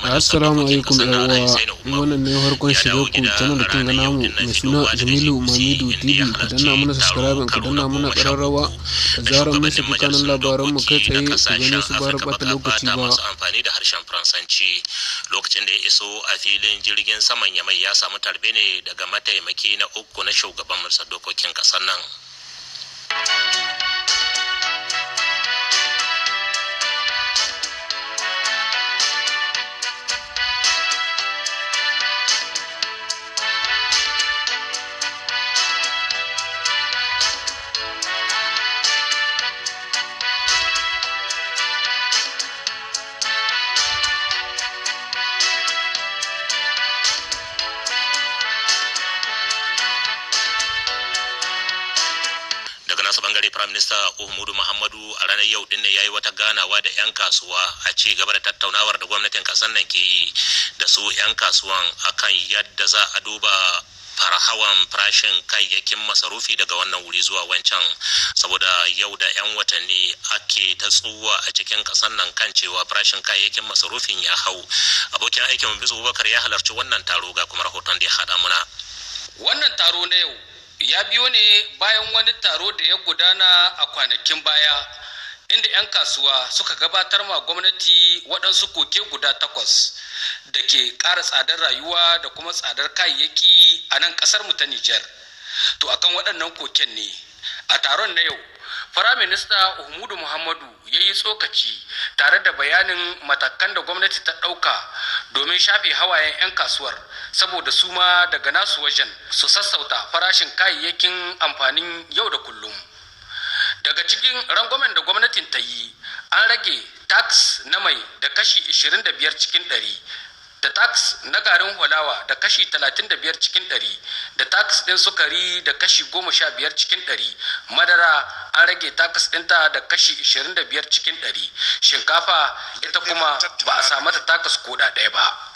Assalamu alaikum yan uwa, wannan ne farkon shigar ku channel kin ga namu mai suna Jamilu Mamidu TV. Ku danna mana subscribe, ku danna mana kararrawa, da zarar mun saki kanan labaran mu kai tsaye ku gane su ba bata lokaci ba. Masu amfani da harshen Faransanci, lokacin da ya iso a filin jirgin saman Yamai, ya samu tarbe ne daga mataimaki na uku na shugaban majalisar dokokin kasar nan. Daga nasu bangare, Prime Minister Uhumudu Muhammadu a ranar yau din ne yayi wata ganawa da 'yan kasuwa a ci gaba da tattaunawar da gwamnatin kasar nan ke yi da su 'yan kasuwan akan yadda za a duba farhawan farashin kayayyakin masarufi daga wannan wuri zuwa wancan, saboda yau da 'yan watanni ake ta tsuwa a cikin kasar nan kan cewa farashin kayayyakin masarufin ya hau. Abokin aikin Bizu Bubakar ya halarci wannan taro, ga kuma rahoton da ya haɗa muna. Wannan taro na yau ya biyo ne bayan wani taro da ya gudana a kwanakin baya, inda 'yan kasuwa suka gabatar ma gwamnati waɗansu koke guda takwas da ke ƙara tsadar rayuwa da kuma tsadar kayayyaki a nan ƙasar mu ta Nijar. To, akan waɗannan koken ne a taron na yau Firaminista Uhumudu Muhammadu ya yi tsokaci tare da bayanin matakan da gwamnati ta ɗauka domin shafe hawayen 'yan kasuwar, saboda su ma daga nasu wajen su sassauta farashin kayayyakin amfanin yau da kullum. Daga cikin rangwamen da gwamnatin ta yi, an rage tax na mai da kashi 25 cikin 100, da tax na garin hulawa da kashi 35 cikin 100, da tax ɗin sukari da kashi 15 cikin 100. Madara an rage tax ɗinta da kashi 25 cikin 100. Shinkafa ita kuma ba a samu ta tax koda ɗaya ba.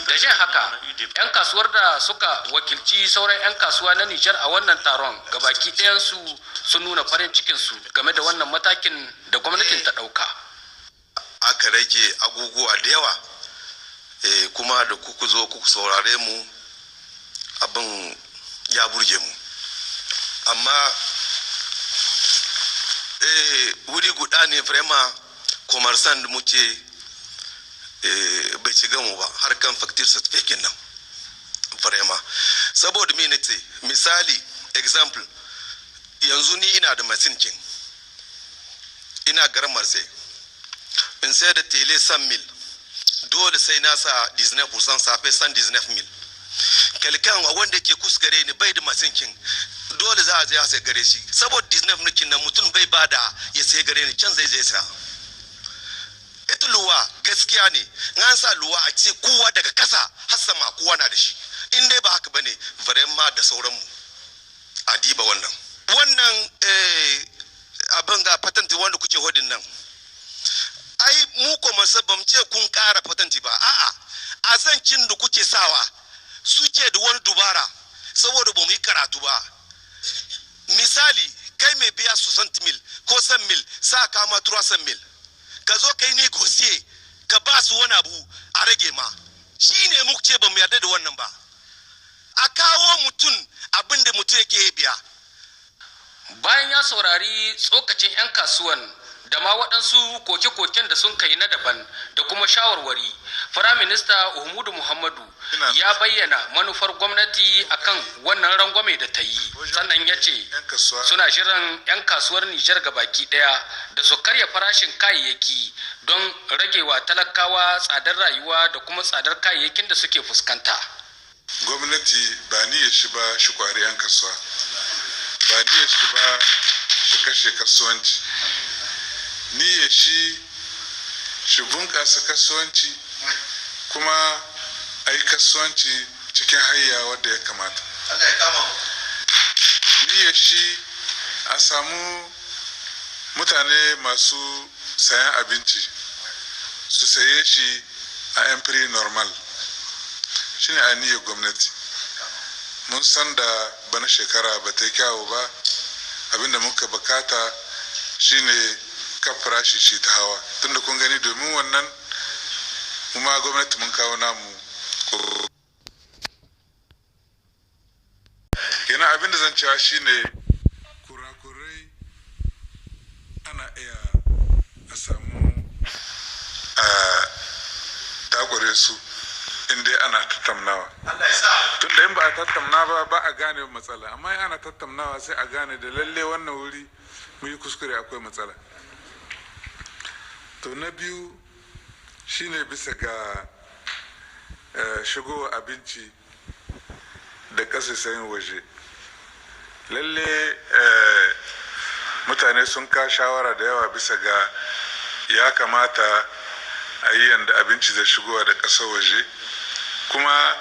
Da jin haka, 'yan kasuwar da suka wakilci sauran 'yan kasuwa na Nijar a wannan taron, gabaki ɗayansu sun nuna farin cikinsu game da wannan matakin da gwamnatin ta ɗauka. Aka rage abubuwa da yawa, kuma da kuku zo kuku saurare mu, abin ya burge mu. Amma wuri guda ne vraiment commerçant da muke bai shiga mu ba, harkan facture certificate nan vraiment. Saboda mene ce? Misali, example, yanzu ni ina da machine kin, ina garin Marseille, in sai da télé 100 mil, dole sai na sa 19%, ça fait 119 mil. Quelqu'un wanda ke kusa gare ni bai da machine kin, dole za a je a sai gare shi, saboda 19 mil na mutum bai bada ya sai gare ni, can zai zai saya. Ita loi gaskiya ne, in an sa loi a ce kowa daga kasa har sama kowa na da shi. In dai ba haka bane, vraiment da sauranmu a diba wannan abin ga patente wanda kuke hodin nan. Ai mu kuma ba mu ce kun ƙara patente ba, a'a, azancin da kuke sawa suke da wani dubara, saboda ba mu yi karatu ba. Misali, kai mai biya 60 mil ko 100 mil, sa kama 300 mil, ka zo ka yi négocier, ka ba su wani abu a rage ma. Shi ne muku ce ba mu yarda da wannan ba. A kawo mutum abin da mutum yake biya. Bayan ya saurari tsokacin 'yan kasuwan da ma waɗansu koke-koken da sun kai na daban da kuma shawarwari, Firaminista Uhumudu Muhammadu ya bayyana manufar gwamnati akan wannan rangwame da ta yi. Sannan ya ce suna shirin 'yan kasuwar Nijar baki ɗaya da su karya farashin kayayyaki don ragewa talakawa tsadar rayuwa da kuma tsadar kayayyakin da suke fuskanta. Gwamnati ba niyyar shi ba shi kwari 'yan kasuwa, ba niyyar shi ba shi kashe kasuwanci. Niyyar shi shi bunƙasa kasuwanci, kuma a yi kasuwanci cikin hayya wadda ya kamata. Niyyar shi a samu mutane masu sayan abinci su saye shi a yan prix normal. Shine a niyyar gwamnati. Mun san da bana shekara ba ta yi kyawu ba. Abinda muka bukata shine kan farashi shi ta hawa, tunda kun gani domin wannan Kuma gwamnati mun kawo namu. Kenan abin da zan cewa shine kurakurai ana iya a samu a takure su inda ana tattaunawa. Tun da in ba a tattauna ba, ba a gane matsala, amma in ana tattaunawa sai a gane da lalle wannan wuri mu yi kuskure, akwai matsala. To, na biyu shine bisa ga shigowa abinci da ƙasashen waje. Lalle mutane sun ka shawara da yawa bisa ga ya kamata a yi yadda abinci zai shigowa da ƙasar waje, kuma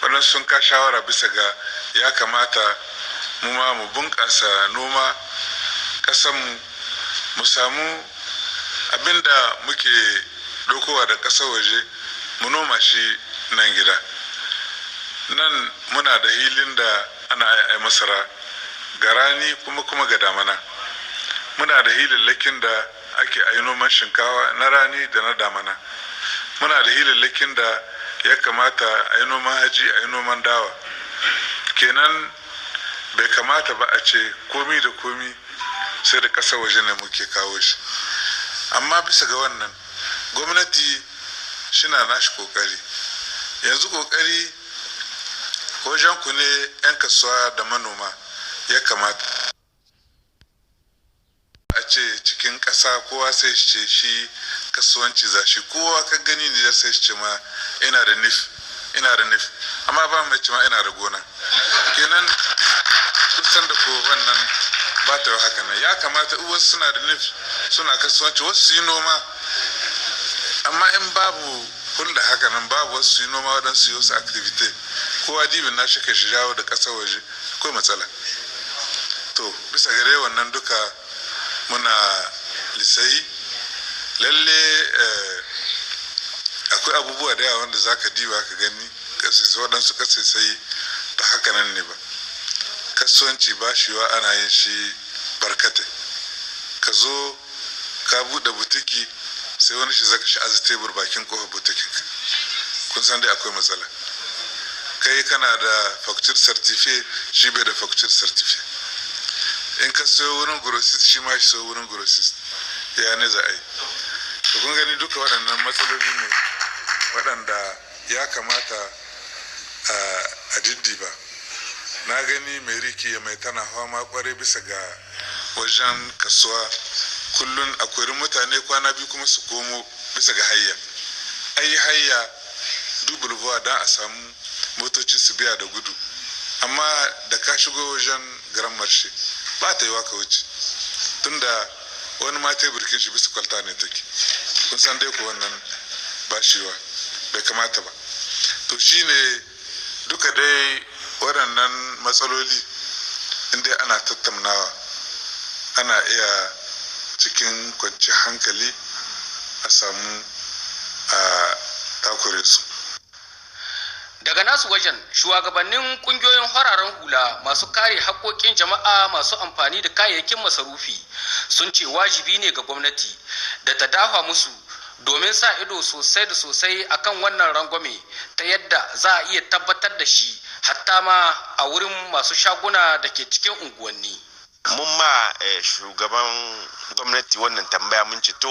waɗansu sun ka shawara bisa ga ya kamata mu ma mu bunƙasa noma ƙasanmu, mu samu abinda muke ɗaukowa da ƙasar waje mu noma shi nan gida. Nan muna da hilin da ana ai masara ga rani kuma ga damana. Muna da hilallakin da ake ayi noman shinkawa na rani da na damana. Muna da hilallakin da ya kamata a yi noman haji, a yi noman dawa. Kenan bai kamata ba a ce komi da komi sai da ƙasar waje ne muke kawo shi. Amma bisa ga wannan, gwamnati shina nashi kokari. Yanzu kokari wajen ku ne, 'yan kasuwa da manoma. Ya kamata a ce cikin ƙasa kowa sai ce shi kasuwanci za shi. Kowa ka gani ne sai ce ma ina da NIF, ina da NIF, amma ba mai ce ma ina da gona. Kenan kusan da ko wannan ba ta haka nan. Ya kamata wasu suna da NIF suna kasuwanci, wasu su yi noma. Amma in babu hulɗa haka nan, babu wasu su yi noma, waɗansu yi wasu activité, kowa dibin na shi ka shi jawo da ƙasar waje, akwai matsala. To, bisa gare wannan duka muna lissahi. Lalle akwai abubuwa da yawa wanda zaka diba ka gani waɗansu ƙasasai ba haka nan ne ba. Kasuwanci ba shi wa ana yin shi barkatai. Ka zo ka buɗe butiki, sai wani shi zaka shi aza tebur bakin kofar butikin. Kun san dai akwai matsala. Kai kana da facture certifié, shi bai da facture certifié. In ka sayo wurin grossiste, shi ma shi sayo wurin grossiste. Ya ne za a yi? To, kun gani, duka waɗannan matsaloli ne waɗanda ya kamata a diddiba. Na gani mai riki mai tana fama kware bisa ga wajen kasuwa. Kullum akwai mutane, kwana biyu kuma su komo bisa ga hayya. Ai hayya double voie don a samu motoci su biya da gudu, amma da ka shigo wajen Grand Marché ba ta yiwa ka wuce, tunda wani ma teburkin shi bisa kwalta ne take. Kun san dai ko wannan ba shi wa bai kamata ba. To, shine duka dai waɗannan matsaloli, inda ana tattaunawa ana iya cikin kwanciyar hankali a samu a takure su. Daga nasu wajen, shugabannin kungiyoyin fararen hula masu kare haƙƙoƙin jama'a masu amfani da kayayyakin masarufi sun ce wajibi ne ga gwamnati da ta dafa musu domin sa ido sosai da sosai akan wannan rangwame, ta yadda za a iya tabbatar da shi hatta ma a wurin masu shaguna da ke cikin unguwanni. Mun ma shugaban gwamnati wannan tambaya. Mun ce to,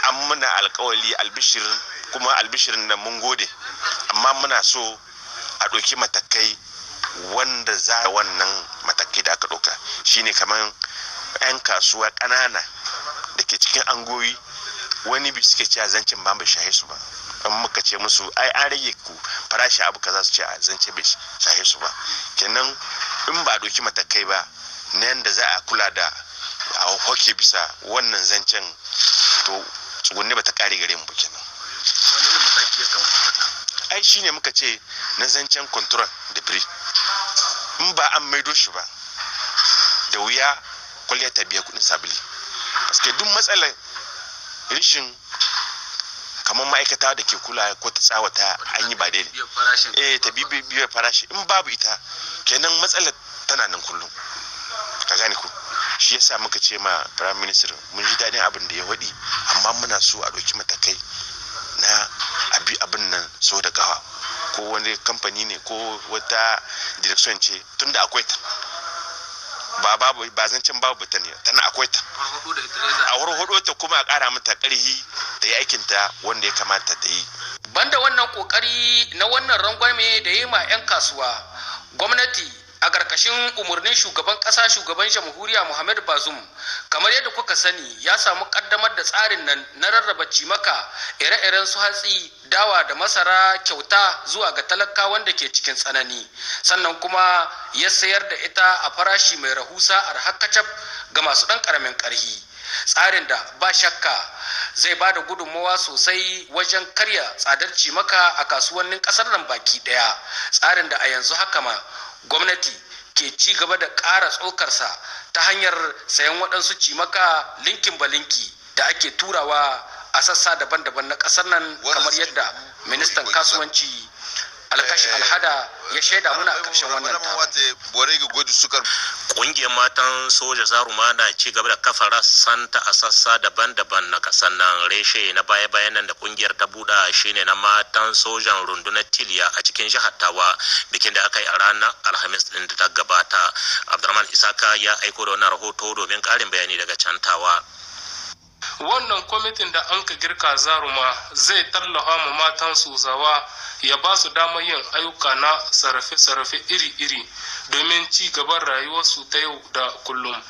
an muna alkawali albishir, kuma albishirin nan mun gode, amma muna so a ɗauki matakai wanda za wannan matakai da aka ɗauka shine kamar 'yan kasuwa ƙanana da ke cikin angoyi, wani bi suke cewa zancen ba bai shahe su ba. An muka ce musu ai an rage ku farashi abu kaza, su ce a zance bai shahe su ba. Kenan in ba a ɗauki matakai ba na yanda za a kula da a hoke bisa wannan zancen, to tsugunne ba ta kare gare mu ba kenan. Wani irin mataki ya kamata? Ai shine muka ce na zancen contrôle de prix. In ba an maido shi ba, da wuya kwalliya ta biya kudin sabili, paske duk matsalar rishin kamar ma'aikata da ke kula ko ta tsawata an yi ba daidai, ta bibiyar farashi, in babu ita kenan matsalar tana nan kullum. Ka gane ku? Shi yasa muka ce ma prime minister mun ji daɗin abin da ya waɗi, amma muna so a ɗauki matakai. Na abi abin nan so da kawa, ko wani kamfani ne ko wata direction ce, tunda akwai ta, ba babu ba, zancen babu ta ne, tana akwai ta, a warhado ta kuma a kara mata karhi ta yi aikin ta wanda ya kamata ta yi. Banda wannan kokari na wannan rangwame da yi ma 'yan kasuwa, gwamnati a ƙarƙashin umarnin shugaban ƙasa, shugaban jamhuriya Muhammad Bazum, kamar yadda kuka sani, ya samu ƙaddamar da tsarin nan na rarraba cimaka ire-iren su hatsi, dawa da masara kyauta zuwa ga talaka wanda ke cikin tsanani, sannan kuma ya sayar da ita a farashi mai rahusa, arha kacaf ga masu ɗan ƙaramin ƙarhi, tsarin da ba shakka zai ba da gudunmawa sosai wajen karya tsadar cimaka a kasuwannin ƙasar nan baki ɗaya, tsarin da a yanzu haka ma gwamnati ke ci gaba da ƙara tsokarsa ta hanyar sayan waɗansu cimaka linkin balinki da ake turawa a sassa daban-daban na ƙasar nan, kamar yadda ministan kasuwanci Alkashi Alhada ya shaida muna a ƙarshen wannan taron. Ƙungiyar matan soja Zaruma na ci gaba da kafa rassanta a sassa daban-daban na ƙasar nan. Reshe na baya-bayan nan da ƙungiyar ta buɗa shine na matan sojan rundunar Tiliya a cikin jihar Tawa, bikin da aka yi a ranar Alhamis ɗin da ta gabata. Abdurrahman Isaka ya aiko da wannan rahoto domin ƙarin bayani daga can Tawa. Wannan kwamitin da an ka girka Zaruma zai tallafa ma matan Sozawa, ya ba su damar yin ayyuka na sarrafe-sarrafe iri-iri domin ci gaban rayuwarsu ta yau da kullum.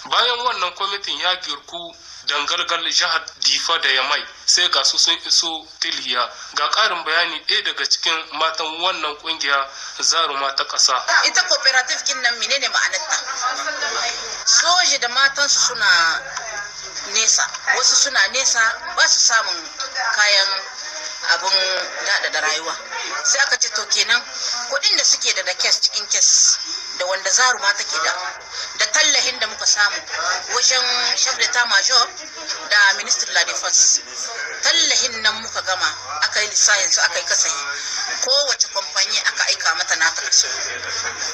Bayan wannan kwamitin ya girku dangalgal jihar Difa da Yamai, sai ga su sun iso Tiliya. Ga ƙarin bayani ɗaya daga cikin matan wannan kungiya Zaruma ta ƙasa. Ita cooperative kin nan, menene ma'anarta? Soji da matansu suna nesa, wasu suna nesa, ba su samun kayan abun daɗaɗa rayuwa. Sai aka ce to, kenan kuɗin da suke da caisse, cikin caisse, da wanda Zaruma take da, da tallahin da muka samu wajen chef d'état major da ministre de la défense, tallahin nan muka gama, aka yi lissahin su, aka yi kasahi, kowace compagnie aka aika mata nata kaso.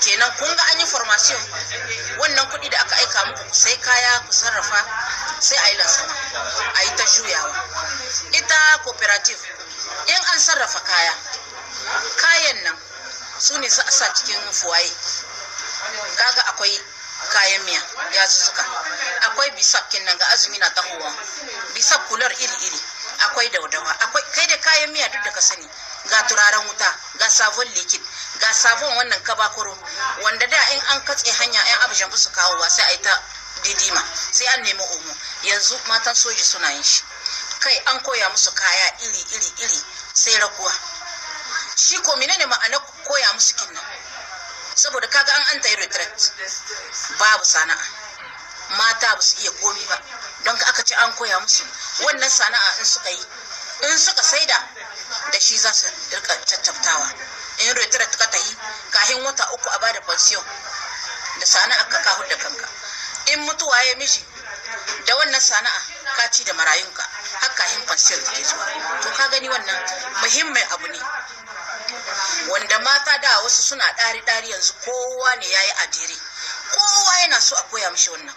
Kenan kun ga an yi formation, wannan kuɗi da aka aika muku, ku sai kaya ku sarrafa, sai a yi lancement, a yi ta juyawa. Ita cooperative, in an sarrafa kaya, kayan nan su ne za a sa cikin foyer. Kaga akwai kayan miya, yazuzzuka, akwai bisap nan ga azumi na tahowa, bisap couleur iri-iri, akwai daudawa, akwai kai da kayan miya duk da ka sani, ga turaren wuta, ga savon liquide, ga savon wannan kabakoro, wanda da in an katse hanya yan abijan su kawowa, sai a yi ta didima, sai an nemi Omo. Yanzu matan soji suna yin shi. Kai, an koya musu kaya iri iri iri, sai rakuwa. Shi ko menene ma'ana koya musu kinnan? Saboda kaga an tayi retraite babu sana'a, mata ba su iya komi ba. Don aka ce an koya musu wannan sana'a, in suka yi, in suka saida, da shi za su rika caccabtawa. In retraite ka tahi, kahin wata 3 a bada pension, da sana'a ka ka da kanka. In mutuwa ya miji, da wannan sana'a ka ci da marayunka har kahin pension take zuwa. To ka gani, wannan muhimmin abu ne wanda mata da wasu suna ɗari ɗari, yanzu kowa ne ya yi adhérer, kowa yana so a koya mishi wannan.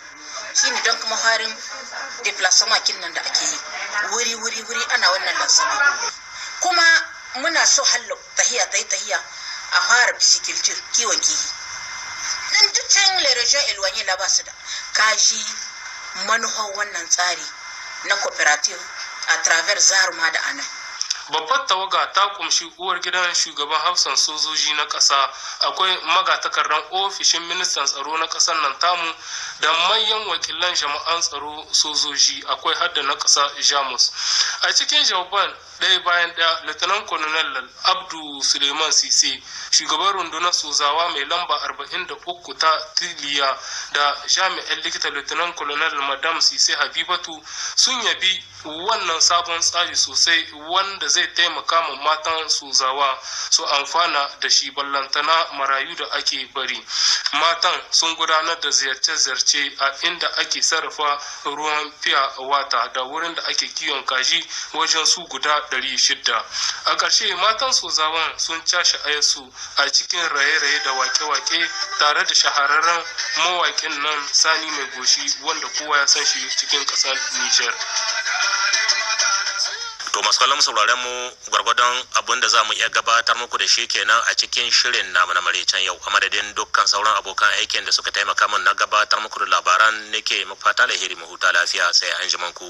Shine don kuma harin déplacement kin nan da ake yi wuri wuri wuri, ana wannan lancement. Kuma muna so hallo tahiya ta yi tahiya, a fara pisciculture, kiwon kihi, dan duk can les régions éloignées la ba su da kaji. Manuhar wannan tsari na cooperative à travers Zaruma da anan. Babbar tawaga ta kumshi uwar gidan shugaban hafsan sojoji na ƙasa, akwai magatakardan ofishin ministan tsaro na ƙasar nan tamu, da manyan wakilan jama'an tsaro sojoji, akwai hadda na ƙasa Jamus. A cikin jawaban ɗaya bayan ɗaya, Lieutenant Colonel Abdu Suleiman Sise, shugaban rundunar Sozawa mai lamba 43 ta Tiliya, da jami'an likita Lieutenant Colonel Madam Sise Habibatu sun yabi wannan sabon tsari sosai, wanda zai taimaka ma matan Sozawa su amfana da shi, ballantana marayu da ake bari. Matan sun gudanar da ziyarce-ziyarce a inda ake sarrafa ruwan fiya wata da wurin da ake kiwon kaji wajen su guda 600. A ƙarshe matan Sozawan sun cashe ayarsu a cikin raye-raye da wake-wake tare da shahararren mawaƙin nan Sani Mai Goshi, wanda kowa ya san shi cikin ƙasar Niger. To To masu kallon sauraren mu, gwargwadon abin da za mu iya gabatar muku da shi kenan a cikin shirin namu na maraicen yau. A madadin dukkan sauran abokan aikin da suka taimaka min na gabatar muku da labaran, nake muku fata alheri, mu huta lafiya, sai an ku.